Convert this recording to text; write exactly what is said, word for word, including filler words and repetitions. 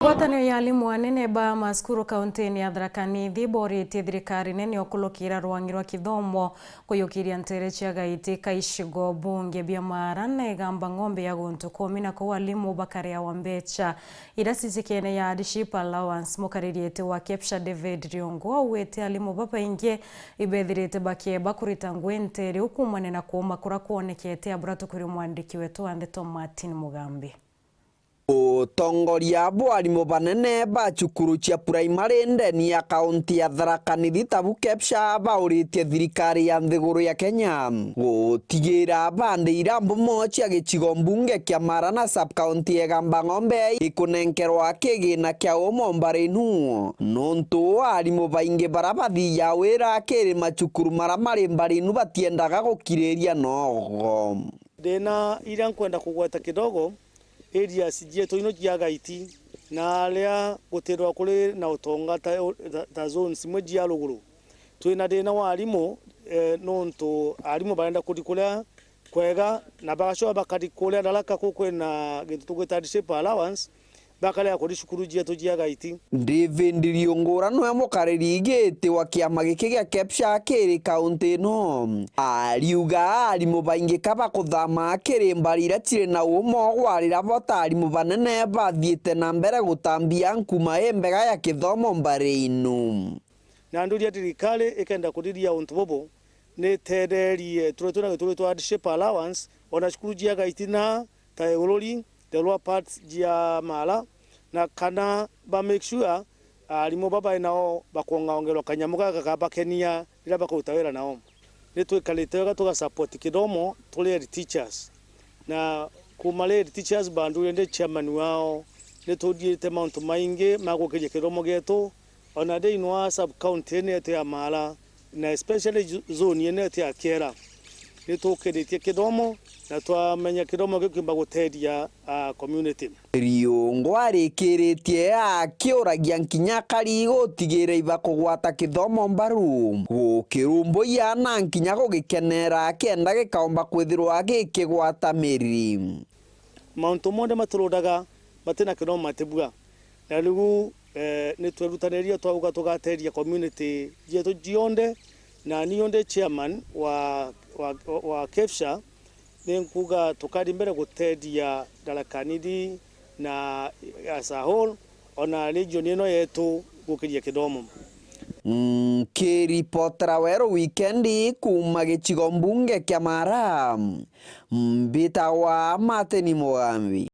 Ngwataniro ya arimu anene ba macukuru kauntini ya Tharaka Nithi boritie thirikari nene ukulukira rwangi rwa kithomo kuyukiria ntere cia gaiti ka icigo bunge bia Maara na Igamba Ng'ombe ya guntu kumi na kuu arimu bakareawa mbecha iria cicikene ya hardship allowance. Mukaririete wa KEPSHA David Riungu augite arimu babaingi ibethirite bakieba kurita ngugi ntere iu kuumania na kuuma kuria kwonekete. Abura tukwire mwandiki wetu wa ndeto Martin Mugambi. Utongoria bwa arimu banene ba cukuru cia primary ndeni ya kaunti ya Tharaka Nithi tabu KEPSHA bauritie thirikari ya nthiguru ya Kenya gutigira bande irambumo cia gicigo mbunge kia Maara na sub county ya Igamba Ng'ombe ikunenkerwa kigina kia umo mbarinu, nontu arimu baingi bara bathiaga wira kiri macukuru mara mari mbarinu batiendaga gukiriria nogo. Thina iria nkwenda kugweta kidogo, areas cietu ino cia gaiti, na aria gutirwa kuri na utonga ta, ta, ta zones imwe cia ruguru. Twina thina wa arimu, eh, nontu arimu barenda kuthi kuria kwega, na bagacoka bakathi kuria Tharaka ku kwina gintu tugwita hardship allowance, bakarega kuthi cukuru cietu cia gaiti. David Riungura niwe mukariri giti wa kiama giki gia KEPSHA kiri kaunti ino. Ariuga arimu baingi ka bakuthama kiri mbari iria ciri na umo gwarira bo ta arimu banene bathiite na mbere gutambia nkuma imbega ya kithomo mbari inu. Na nduria thirikari ikenda kuthiria untu bubu, ni itetherie turia twina gituri twa hardship allowance, ona cukuru cia gaiti na ta Igururi, the lower parts cia Maara, na kana ba make sure arimu babae nao bakongaongerwa kanyamu gaka gabakenia riria bakuruta wira nao. Ni twikarite wega tuga support kithomo turi head teachers, na kuuma ri head teachers bandu ndi chairman wao, ni tuthiite mauntu maingi ma gukiria kithomo gietu, ona thiini wa sub county ino yetu ya Maara, na especially zo-, zone ino yetu ya Kiera, ni tukiritie kithomo na twamenya kithomo gikiumba gutethia, ah, community. Riungu arikiritie akiuragia nkinya akari gutigira ibakugwata kithomo mbaru, gukirumbuia na nkinya gugikenera kenda gikaumba kwithirwa gikigwata miri. Mauntu monthe maturudaga matina kithomo matibua. Na riu, eh, ni twerutaniria twauga tugateethia community cietu cionthe, na ni ndi chairman wa, wa, wa KEPSHA, ni nkuuga tukathi mbere guteethia Tharaka Nithi na as a whole, ona region ino yetu gukiria kithomo. Nkiripotera Weru Wikendi kuuma gicigo mbunge kia Maara, mbitagwa Martin Mugambi.